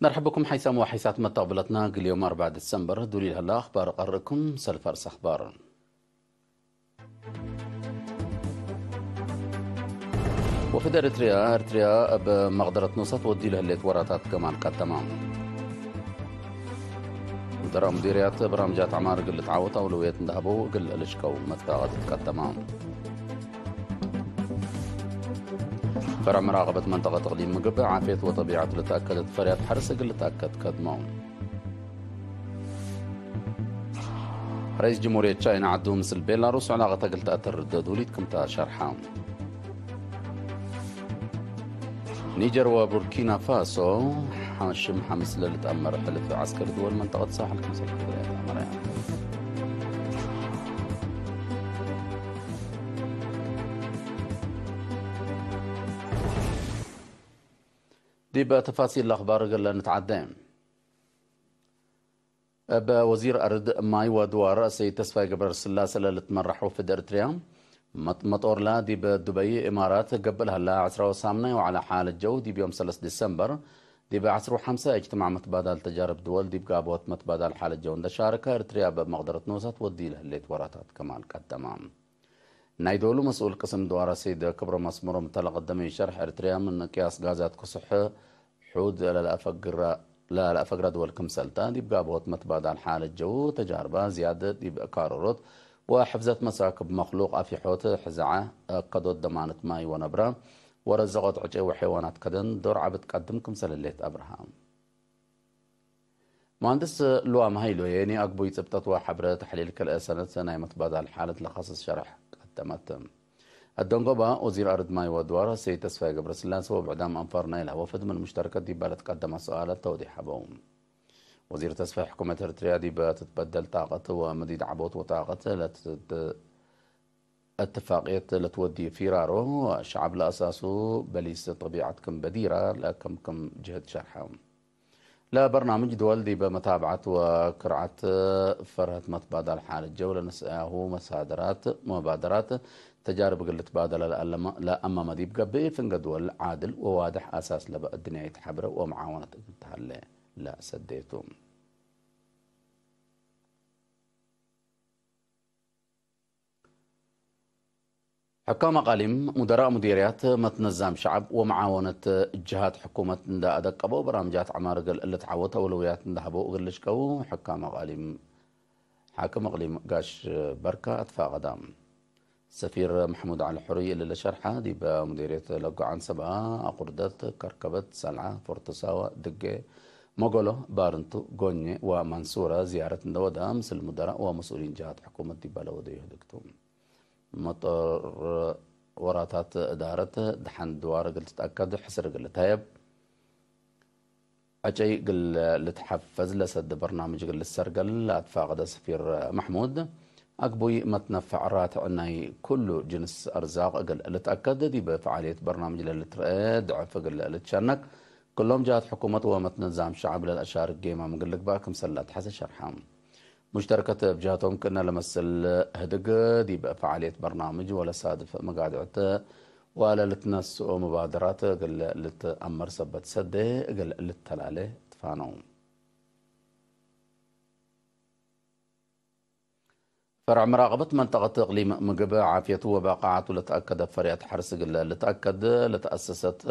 መርሐብኩም ሓይሳም ወሓይሳት መተቕብለትና ግልዮም ኣርባዕ ዲሰምበር ዱሊል ህላ ኣኽባር ቀርእኩም ሰልፍ ኣርስ ኣኽባር። ወፍድ ኤርትርያ፣ ኤርትርያ ኣብ መቕደረት ኖሳት ወዲሉ ህሌት ወራታት ከማን ቀደማ። ሙደራ ሙዲርያት በራምጃት ዓማር ግልት ዓወት ኣውለውየት እንዳህበው ግል ልሽቀው መትካቐት ቀደማ። ፈራ መራቐበት መንጠቐ ተቕሊም ምግብ ዓፌት ወጠቢዓት ልተኣከደት ፈርያት ሓርስ ግል ተኣከድ ከድሞ። ርኢስ ጅምሁርየት ቻይና ዓዱ ምስል ቤላሩስ ዕላቐ ተግልታ ተርደ ዱሊት ክምታ ሸርሓ። ኒጀር ወቡርኪና ፋሶ ሓሽም ሓምስ ለልትኣመር ሕልፍ ዓስከር ድወል መንጠቐት ሳሕል ክምሰል ክብርያት ኣመራያ። ዲብ ተፋሲል ኣኽባር ገለ ንትዓደ። እብ ወዚር ኣርድ ማይ ወድዋር ሰይድ ተስፋይ ገብረስላሴ ለልትመራሕ ወፍድ ኤርትርያ መጥ-፣ መጦርላ ዲብ ዱበይ ኢማራት ገብእ ለህላ ዕስራ ወሳምናይ ወዓላ ሓለጀው ዲብ ዮም ሰለስ ዲሰምበር ዲብ ዕስራ ወሓምሳ እጅትማዕ መትባዳል ተጃርብ ድወል ዲብ ጋቦት መትባዳል ሓለጀው እንደሻረከ ኤርትርያ በብ መቕደረት ንወሳት ወዲ ለህሌት ወራታት ከማል ቀደማ። ናይ ዶሉ መስኡል ቅስም ድዋራ ሰይድ ክብሮም ኣስመሮም እታ ለቐደመ ሸርሕ ኤርትርያ ምን ቅያስ ጋዛት ክሱሕ ሑድ ለለኣፈግራ፣ ለለኣፈግራ ድወል ክምሰልታ ዲብ ጋብሆት መትባዳል ሓለ ጀው ተጃርባ ዝያደ ዲብ ካሮሮት ወሕፍዘት መሳክብ መክሉቅ ኣፊሖት ሕዛዓ ከዶት ደማነት ማይ ወነብራ ወረዘቆት ዕጨ ወሐይዋናት ከደን ዶር ዓብት ቀድም ክምሰለሌት ኣብርሃ። መሃንድስ ሉዋም ሃይሎየ ኒኣግቡይ ጽብጠት ወሓብረ ተሕሊል ክልኤ ሰነት ናይ መትባዳል ሓለት ለኸስስ ሸርሕ ቀደመት። ኣደንጎባ ወዚር ኣርድ ማይ ወድዋር ሰይድ ተስፋይ ገብረስላሴ ወብዕዳም ኣንፋር ናይ ለህወ ፍድምን ሙሽተረከት ዲባለት ቀደማ ሰኣለት ተወዲሕ ሃበው። ወዚር ተስፋይ ሕኩመት ኤርትርያ ዲበ ትትበደል ጣቐት ወመዲድ ዓቦት ወጣቐት ለትት-፣ እትፋቅየት ለትወዲ ፊራሮ ሸዓብ ለኣሳሱ በሊስ ጠቢዓት ክም በዲራ ለከምክም ጅህድ ሸርሐ። ለበርናምጅ ድወል ዲበ መታብዓት ወክርዓት ፈርሀት መትባዳል ሓለ ጀው ለነስአያሁ መሳደራት፣ መባደራት፣ ተጃርብ እግል ልትባደላ ለአለማ-፣ ለአማመ ዲብ ገብእ ፍንገ ድወል ዓድል ወዋድሕ አሳስ ለበ እድንያ ይትሓብረ ወመዓወነት እግል ተሃለ ለሰደቱ። ሕካም ኣቃሊም፣ ሙደራእ ሙዲርያት፣ መትነዛም ሸዓብ ወመዓወነት ጅሃት ሕኩመት እንዳ ኣደቀበው በራምጃት ዐማር እግል ልትዓወት አውለውያት እንዳህበው እግል ልሽቀው ሕካም ኣቃሊም፣ ሓክም እቅሊም ጋሽ በርካ ኣትፋቀዳ። ሰፊር መሕሙድ ዓሊ ሕሩይ እልለ ሸርሓ ዲብ ሙዲርየት ለጎ ዓንሰባ፣ ኣቁርደት፣ ከርከበት፣ ሰልዓ፣ ፎርቶ ሳዋ፣ ድጌ፣ መጎሎ፣ ባርንቱ፣ ጎኘ ወማንሱራ ዝያረት እንደወዳ ምስል ሙደራእ ወመስኡሊን ጅሃት ሕኩመት ዲበ ለወደዩ ህድግቱ። መጦር ወራታት እዳረት ደሓን ድዋር እግል ትትኣከድ ሕስር እግል ልትሀየብ፣ ዕጨይ እግል ልትሓፈዝ ለሰድ በርናምጅ እግል ልሰርገል ለኣትፋቀደ ሰፊር መሕሙድ፣ ኣግቡይ መትነፈዕ ራትዕ ናይ ኩሉ ጅንስ ኣርዛቅ እግል ልትኣከድ ዲብ ፈዓልየት በርናምጅ ለልትረአ ድዕፍ እግል ልትሸነክ፣ ክሎም ጅሃት ሕኩመት ወመትነዛም ሸዓብ ለልኣሻርክ ጌማም እግል ልግባእ ክምሰል ለኣትሐዘ ሸርሐ። ሙሽተረከት ብጅሃቶም ክእነ ለመስል ህድግ ዲብ ፈዓልየት በርናምጅ ወለሳድፍ መጋድዕት ወለልትነስኦ መባደራት እግል ልትአመር ሰበት ሰደ እግል ልተላለ ትፋነው። ፈርዕ መራቀበት መንጠቀት እቅሊም ምግብ ዓፍየቱ ወባቃዓቱ ለተአከደ ፈርያት ሐርስ እግል ልትአከድ ለተአሰሰት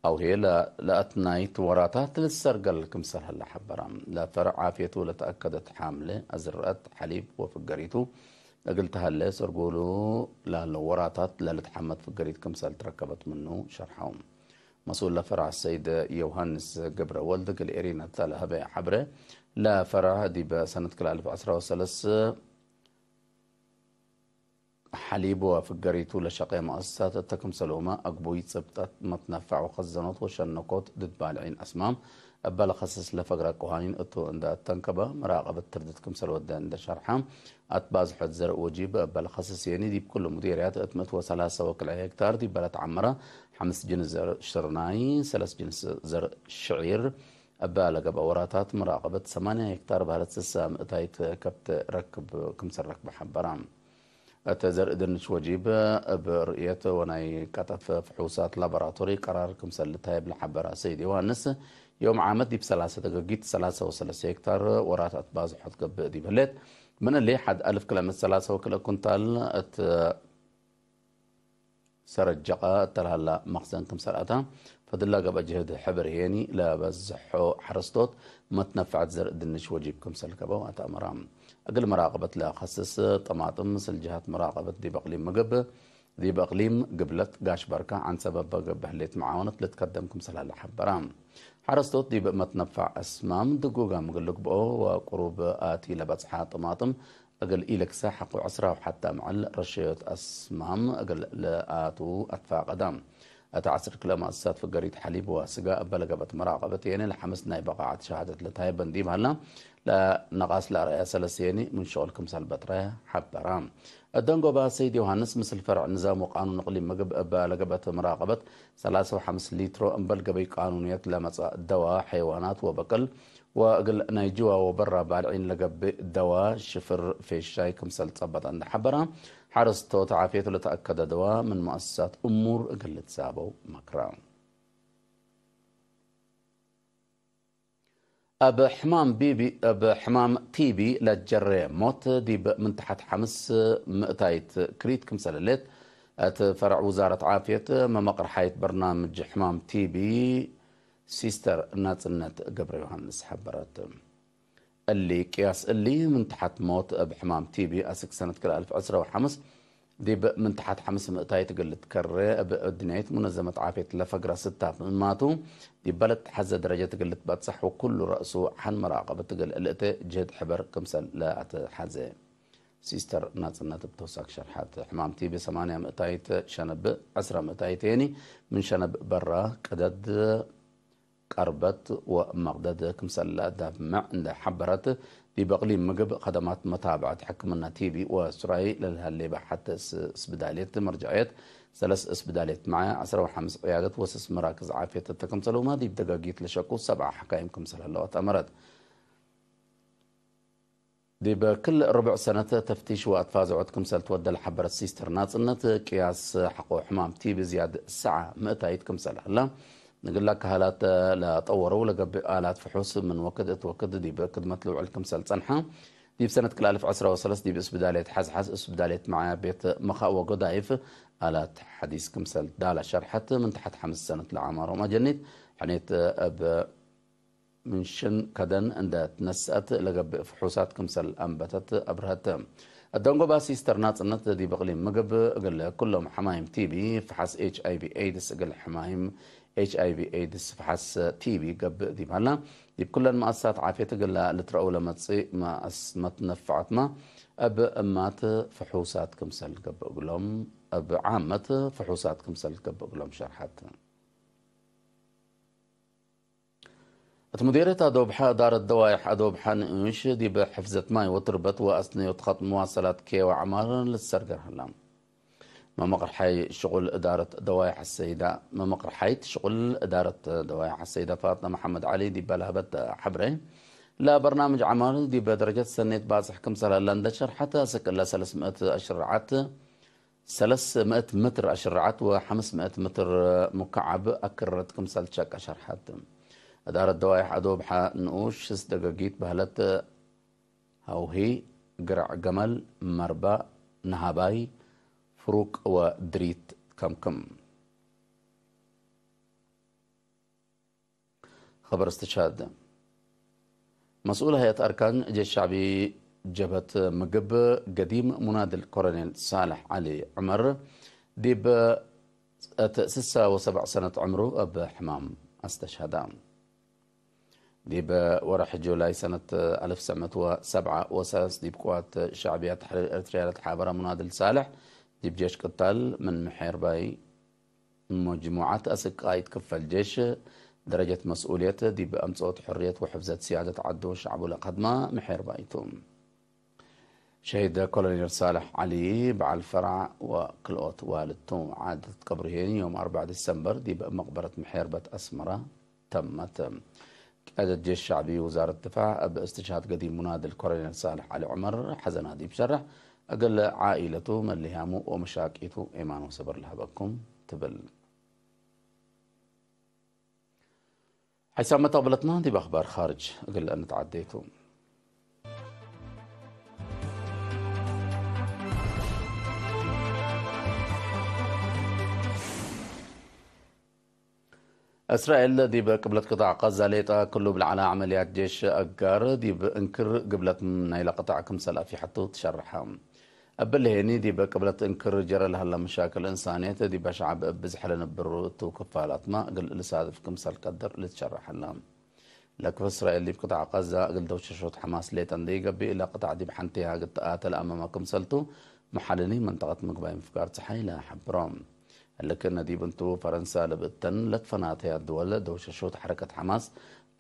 አውሄ ለ-፣ ለአትናይት ወራታት ልትሰርገል ክምሰል ሀለ ሐበራ። ለፈርዕ ዓፍየቱ ለተአከደት ሓምለ፣ አዝርአት፣ ሐሊብ ወፍገሪቱ እግል ተሀለ ሰርጎሉ ላለው ወራታት ለልትሐመት ፍገሪት ክምሰል ትረከበት ምኑ ሸርሐው። መስኡል ለፈርዕ ሰይድ ዮሃንስ ገብረ ወልድ እግል ኤሪና እተ ለሀበ ሐብረ፣ ለፈርዕ ዲበ ሰነት ክልተ አልፍ ዕስራ ወሰለስ ሐሊብ ወፍገሪቱ ለሸቄ መአሰሳት እተ ክምሰልሁመ አግቡይ ጽብጠት መትነፈዕ ወከዘኖት ወሸነኮት ድድ ባልዒን አስማም እበ ለኸስስ ለፈግረ ቀዋኒን እቱ እንደ እተንከበ መራቀበት ትርድት ክምሰል ወደ እንደ ሸርሐ፣ አትባዝሖት ዘርእ ወጂብ እበ ለኸስስ የኒ ዲብ ኩሉ ሙዲርያት እት ምእት ወሰላሳ ወክልኤ ሄክታር ዲበ ለተዓመረ ሐምስ ጅንስ ዘርእ ሽርናይ፣ ሰለስ ጅንስ ዘርእ ሽዒር፣ እበ ለገብአ ወራታት መራቀበት ሰማንያ ሄክታር በህለት ስሳ ምእታይት ከብት ረክብ ክምሰል ረክበ ሐበራ። እቲ ዘርኢ ድንች ወጂብ ብርእየት ወናይ ቀጠፍ ፍሑሳት ላቦራቶሪ ቀራር ክምሰል ልታየብ ለሓበራ ሰይድ ዮሃንስ፣ ዮም ዓመት ዲብ ሰላሳ ተገጊት ሰላሳ ወሰለስተ ሄክታር ወራት ኣትባዝሖ ትገብእ ዲብ ህሌት፣ ምን እሊ ሓድ ኣልፍ ክለመት ሰላሳ ወክልኤ ኩንታል እት ሰረጀቐ እተልሃላ መኽዘን ክምሰል ኣታ፣ ፈድላ ገብአ ጅህድ ሕብር ሄኒ ለበዝሖ ሓረስቶት መትነፍዐት ዘርኢ ድንች ወጂብ ክምሰል ገበው ኣታ ኣመራ። እግል መራቀበት ለኸስስ ጠማጥም ምስል ጅሃት መራቀበት ዲብ እቅሊም ምግብ፣ ዲብ እቅሊም ግብለት ጋሽ በርካ ዓንሰበ በገብ ህሌት መዓወነት ልትከደም ክምሰል ኣላ ሓበራ። ሓረስቶት ዲብ መትነፋዕ እስማም ድጉጋ ምግል ልግብኦ ወቁሩብ ኣቲ ለበጽሓ ጠማጥም እግል ኢልክሰ ሓቁ ዕስራ ወሓታ መዕል ረሸዮት ኣስማም እግል ለኣቱ ኣትፋቀዳ። እታ ዓስር ክለ ማእሰሳት ፍገሪት ሓሊብ ወስጋ እበ ለገበት መራቀበት የኒ ለሓምስ ናይ በቃዓት ሸሃደት ለታይበን ዲብ ሃላ ለነቃስ ለኣርኣያ ሰለስተ የኒ ምን ሸቁል ክምሰል በትረ ሓበራ። እደንጎባ ሰይድ ዮሃንስ ምስል ፈርዕ ንዛም ወቃኑን እቅሊም ምግብ እበ ለገበት መራቀበት ሰላሳ ወሓምስ ሊትሮ እምበል ገበይ ቃኑንየት ለመጸ ደዋ ሐይዋናት ወበቅል ወእግል ናይ ጅዋ ወበራ ባልዒን ለገብእ ደዋ ሽፍር ፌሻይ ክምሰል ጸበጠ እንደ ሓበራ፣ ሓረስቶት ዓፍየቱ ለተኣከደ ደዋ ምን መؤسسات እሙር እግል ልትሳበው መክራ። ኣብ ሕማም ቢቢ፣ ኣብ ሕማም ቲቢ ለጀረ ሞት ዲብ ምን ተሓት ሓምስ ምእታይት ክሪት ክምሰለሌት፣ እቲ ፈረዕ ውዛረት ዓፍየት መመቕርሓይት በርናምጅ ሕማም ቲቢ ሲስተር ናጽነት ገብረ ዮሃንስ ሓበረት። እሊ ቅያስ እሊ ምን ተሓት ሞት እብ ሕማም ቲቢ ኣስክ ሰነት ክልተ ኣልፍ ዕስራ ወሓምስ ዲብ ምን ተሓት ሓምስ ምእታይት እግል ልትከረ እብ እድንያይት ሙነዘመት ዓፍየት ለፈግራ ስታፍ ምማቱ ዲብ በለድ ተሓዘ ደረጀት እግል ልትበጽሕ ወኩሉ ረእሱ ሓን መራቀበት እግል እልእተ ጅህድ ሕበር ክምሰል ለኣተሓዘ። ሲስተር ናጽነት እብ ተውሳክ ሸርሓት፣ ሕማም ቲቢ ሰማንያ ምእታይት ሸነብ ዕስራ ምእታይት የኒ ምን ሸነብ በራ ቅደድ ቀርበት ወመቕደድ ክምሰል ለዳፍምዕ እንደ ሓበረት፣ ዲብ እቅሊም ምግብ ከደማት መታብዐት ሕክምና ቲቢ ወሱራይ ለልሃሌ ባሓት ስ-፣ ስብዳሌት መርጃዕየት ሰለስ ስብዳሌት መዓያ ዕስራ ወሓምስ ዕያደት ወስስ መራክዝ ዓፍየት እተ ክምሰልሁማ ዲብ ደጋጊት ለሸቁ ሰብዓ ሓካይም ክምሰል ህለወት ኣመረት። ዲብ ክል ርቡዕ ሰነት ተፍቲሽ ወኣትፋዝዖት ክምሰል ትወደል ሓበረት ሲስተር ናጽነት፣ ቅያስ ሓቆ ሕማም ቲቢ ዝያድ ሰዓ ምእታይት ክምሰል ህላ፣ ንግላ ካህላት ለጠወረው ለገብእ ኣላት ፍሑስ ምን ወክድ እት ወክድ ዲብ ክድመት ልውዕል ክምሰል ጸንሓ፣ ዲብ ሰነት ክልተ ኣልፍ ዕስራ ወሰለስተ ዲብ እስብዳሌት ሓዝሓዝ እስብዳሌት መዓያ ቤት መኻእ ወጎዳይፍ ኣላት ሓዲስ ክምሰል ዳላ ሸርሐት፣ ምን ተሓት ሓምስ ሰነት ለዓማሮም ኣጀኒት ሕኔት እብ ምን ሽን ከደን እንደ ትነስአት ለገብእ ፍሑሳት ክምሰል ኣንበተት ኣብርሀት። እደንጎባ ሲስተር ናጽነት ዲብ እቅሊም ምግብ እግል ኩሎም ሕማይም ቲቢ ፍሓስ ኤች ኣይ ቪ ኤድስ እግል ሕማይም ኤች ኣይ ቪ ኤድስ ፍሓስ ቲቢ ገብእ ዲብ ሃላ፣ ዲብ ኩለን መኣሰሳት ዓፍየት እግላ ልትረአው ለመጽእ መኣስ-፣ መትነፍዐትማ እብ እማት ፍሑሳት ክምሰል ገብእ እግሎም፣ እብ ዓመት ፍሑሳት ክምሰል ገብእ እግሎም ሸርሐት። እት ሙዲርየት ኣዶብሓ እዳረት ደዋይሕ ኣዶብሓ ንኡሽ ዲብ ሕፍዘት ማይ ወትርበት ወኣስነዮት ኸጥ መዋሰላት ኬዋ ዕማር ልትሰርገር ህላ። መመቕርሓይ ሽቁል እዳረት ደዋይሕ ኣሰይዳ፣ መመቕርሓይት ሽቁል እዳረት ደዋይሕ ኣሰይዳ ፋጥና መሓመድ ዓሊ ዲብ በላህበት ሓብረ፣ ለበርናምጅ ዓማር ዲብ ደረጀት ሰኔት ባጽሕ ክምሰል ህላ እንደ ሸርሐት ኣሰክእላ ሰለስ ምእት ኣሽርዓት ሰለስ ምእት ምትር ኣሽርዓት ወሓምስ ምእት ምትር ሙካዓብ ኣክርረት ክምሰል ሸቀ ሸርሐት። እዳረት ደዋይሕ ኣዶብሓ ንኡሽ ስደገጊት በህለት ሃውሂ፣ ግርዕ ገመል፣ መርባ፣ ነሃባይ፣ ፍሩቅ ወድሪት ከምክም። خبر استشهاد. مسؤول هيئة أركان جيش شعبي جبهة مقب قديم مناضل كولونيل صالح علي عمر ديب ات سسا وسبع سنة عمره بحمام استشهد. ديب ورح جولاي سنة ألف وتسعمية وسبعة وساس ديب قوات شعبية تحرير إريتريا لتحابر مناضل صالح ديب جيش قتال من محير باي مجموعات أسقايت كفل جيش درجة مسؤولية ديب أمصوت حرية وحفظة سيادة عدو شعب لقدمة محير بايتو. شهيد كولونيل صالح علي بعل فرع وكلوت والدتو عادة قبرهين يوم أربعة ديسمبر ديب مقبرة محير بت أسمرة تمت. قيادة جيش شعبي وزارة الدفاع باستشهاد قديم مناضل كولونيل صالح علي عمر حزن هادي بشرح እግል ዓኢለቱ መልህያሙ ወመሻቂቱ ኤማን ወሰብር ለሀበኩም ትብል። ሓይሳብ መተቕብለትና ዲብ ኣኽባር ኻርጅ እግል እንተዓደይቱ። እስራኤል ዲብ ቅብለት ቅጣዕ ቃዛ ሌጣ ክሉ ብልዓላ ዓመልያት ጄሽ ኣጋር ዲብ እንክር ግብለት ናይላ ቅጣዕ ክምሰል ኣፊሓቱ ትሸርሓ። እብልሄኒ ዲብ ቅብለት እንክር ጀረ ለሃላ መሻክል እንሳንየት ዲብ ሸዓብ ብዝሕ ለነብሩ እቱ ክፋላትማ እግል ልሳትፍ ክምሰል ቀድር ልትሸርሐላ። ለክፍ እስራኤል ዲብ ቅጣዕ ቃዛ እግል ደውሸሾት ሐማስ ሌጠ እንደ ይገብእ እላ ቅጣዕ ዲብ ሐንቴ ሃግት ተኣተለ ኣመማ ክምሰልቱ መሓልኒ መንጠቐት ምግባይ ምፍጋር ጸሓይ ለሐብሮም። እልክ ነዲብ እንቱ ፈረንሳ ለብእተን ለክፈናተያ ድወል ደውሸሾት ሐረከት ሐማስ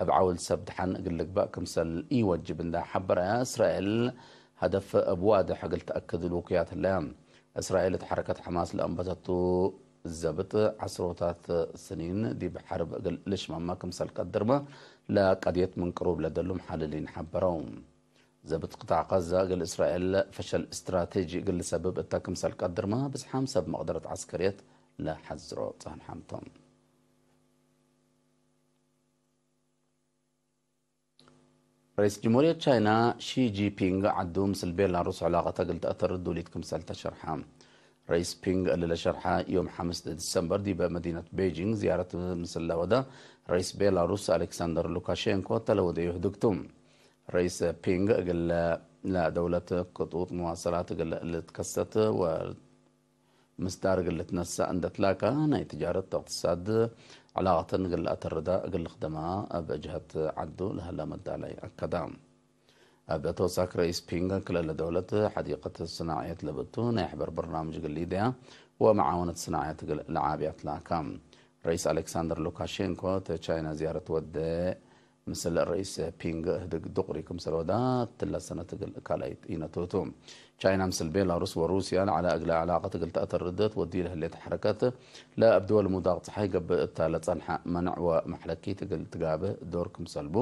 እብ ዓውል ሰብ ድሓን እግል ልግባእ ክምሰል ኢወጅብ እንዳ ሐበረያ እስራኤል ሀደፍ እብ ዋድሕ እግል ተኣክድ ልውክያት ህለያ። እስራኤል እት ሐረከት ሐማስ ለአንበተቱ ዘብጥ ዐስሮታት ስኒን ዲብ ሐርብ እግል ልሽመማ ክምሰል ቀድርመ ለቀድየት ምን ቅሩብ ለደሉ መሓልሊን ሐበረው። ዘብጥ ቅጣዕ ቃዛ እግል እስራኤል ፈሸል እስትራቴጂ እግል ልሰብብ እተ ክምሰል ቀድርመ ብዝሓም ሰብ መቅደረት ዐስከርየት ለሐዝሮ ጸንሐምቶም። ረይስ ጅምሁርየት ቻይና ሺ ጂፒንግ ዓዱ ምስል ቤላሩስ ዕላቐት እግል ተአተርድ ዱሊት ክምሰል ተሸርሐ። ረይስ ፒንግ እሊ ለሸርሐ ዮም ሐምስ ዲሰምበር ዲበ መዲነት ቤጂንግ ዝያረት ምስል ለወደ ረይስ ቤላሩስ ኣሌክሳንደር ሉካሼንኮ ተለወደ ዩህድግቱ። ረይስ ፒንግ እግል ለደውለት ክጡጥ መዋሰላት እግል ልትከሰት ወ ምስዳር እግል ልትነሳእ እንደትላካ ናይ ትጃረት እቅትሳድ ዕላቐተን እግል ኣተርዳ እግል ልኽደማ ኣብ ጅሀት ዓዱ ለሀላ መዳላይ ኣከዳ። ኣብ ተወሳክ ረኢስ ፒንግ ክልለ ደውለት ሐዲቀት ስናዕየት ለብቱ ናይ ሕበር በርናምጅ እግል ሊደያ ወመዓወነት ስናዕየት እግል ለዓብያ ትላካ። ረኢስ ኣሌክሳንደር ሉካሼንኮ ተቻይና ዝያረት ወደ ምስል ረኢስ ፒንግ ህድግ ዱቅሪ ክምሰል ወዳ ትላ ሰነት እግል ካልኣይት ኢነቶቱ። ቻይና ምስል ቤላሩስ ወሩስያ ለዓላ እግለ ዕላቀት እግል ተአተርደት ወዲ ለህሌት ሐረከት ለእብ ድወል ሙዳቅ ጸሓይ ገብእ እታ ለጸንሐ መንዕ ወመሕለኪት እግል ትጋብህ ዶር ክምሰልቡ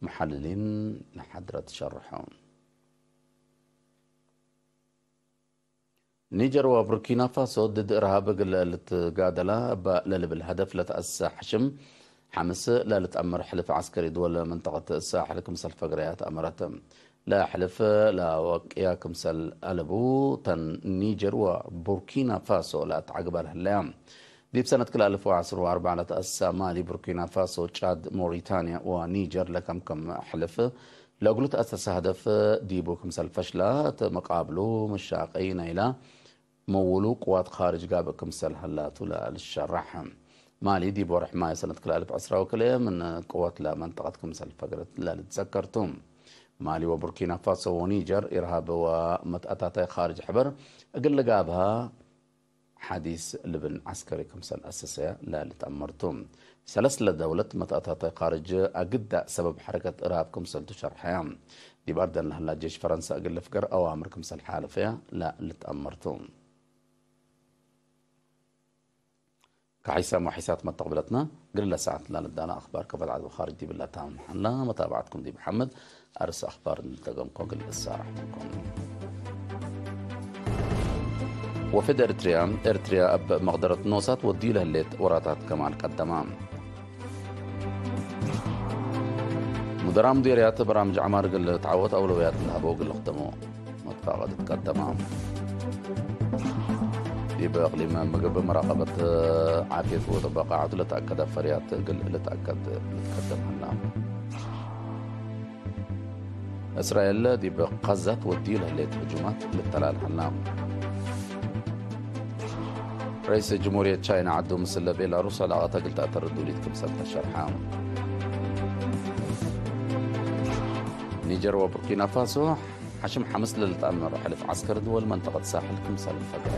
መሓልሊን ለሐድረት ሸርሖ። ኒጀር ወቡርኪና ፋሶ ድድ እርሃብ እግል ልትጋደላ እባ ለልብል ሀደፍ ለተአሰ ሐሽም ሐምስ ለልትአመር ሕልፍ ዐስከሪ ድወል መንጠቀት ሳሕል ክምሰል ፈግረያት አመረት። ለሕልፍ ለወቅያ ክምሰል አለቡ ተን ኒጀር ወቡርኪና ፋሶ ለአትዓግባ ለህለያ። ዲብ ሰነት ክልተ አልፍ ወዐስር ወአርበዕ ለተአሳ ማሊ፣ ቡርኪና ፋሶ፣ ጫድ፣ ሞሪታንያ ወኒጀር ለከምከም ሕልፍ ለእግሉ ተአሰሰ ሀደፍ ዲቡ ክምሰል ፈሽላ እት መቃብሉ መሻቀይ ናይላ መውሉ ቅዋት ካርጅ ጋብእ ክምሰል ሀላቱ ለልሸራሕ። ማሊ ዲብ ወርሕ ማይ ሰነት ክልተ አልፍ ዕስራ ወክልኤ ምን ቅወት ለመንጠቀት ክምሰል ፈግረት ለልትዘከርቱ። ማሊ ወቡርኪና ፋሶ ወኒጀር ኢርሃብ ወመትአታታይ ካርጅ ሕበር እግል ልጋብሃ ሐዲስ ልብን ዐስከሪ ክምሰል አሰሰያ ለልትአመርቱ። ሰለስለ ደውለት መትአታተ ካርጅ አግዳእ ሰበብ ሐረከት እርሃብ ክምሰልቱ ሸርሐያ። ዲብ አርደን ለህላ ጄሽ ፈረንሳ እግል ልፍገር አዋምር ክምሰል ሓለፈያ ለልትአመርቱ። ከሐይሳም ወሐይሳት መተቅብለትና ግርለ ሰዓት ላልዳና አኽባር ከበድ ዓድ ወኻርጅ ዲብላ ታም ሐላ መታባዕትኩም ዲብ ሐመድ ኣርእስ ኣኽባር እንተገምኮ ግል እሳራሕ ምንኮም። ወፍድ ኤርትርያ፣ ኤርትርያ ኣብ መቕደረት ኖሳት ወዲዩ ለህሌት ወራታት ከማል ቀደማ። ሙደራ ሙዲርያት በራምጅ ዓማር ግል ተዓወት ኣውለውያት ለሃበው ግል ኽደሞ መትፋቐድ ትቀደማ። ዲብ እቕሊም ምግብ መራቐበት ዓፍየት ወጥበቃ ዓዱ ለተኣከደ ፈርያት ግል ልትኣከድ ልትቀደም ሀላ። እስራኤል ዲብ ቃዛት ወዲዩ ለህሌት ህጁማት ልተላል ሀላ። ረይስ ጅሙርየት ቻይና ዓዱ ምስለ ቤላሩስ ዕላቐት እግል ተእተር ዱሊት ክምሰል ተሸርሓ። ኒጀር ወቡርኪና ፋሶ ሓሽም ሓምስ ለልትኣመር ሕልፍ ዓስከር ድወል መንጠቐት ሳሕል ክምሰል ፈገረ።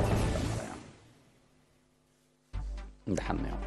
እንደሓን ነዮም።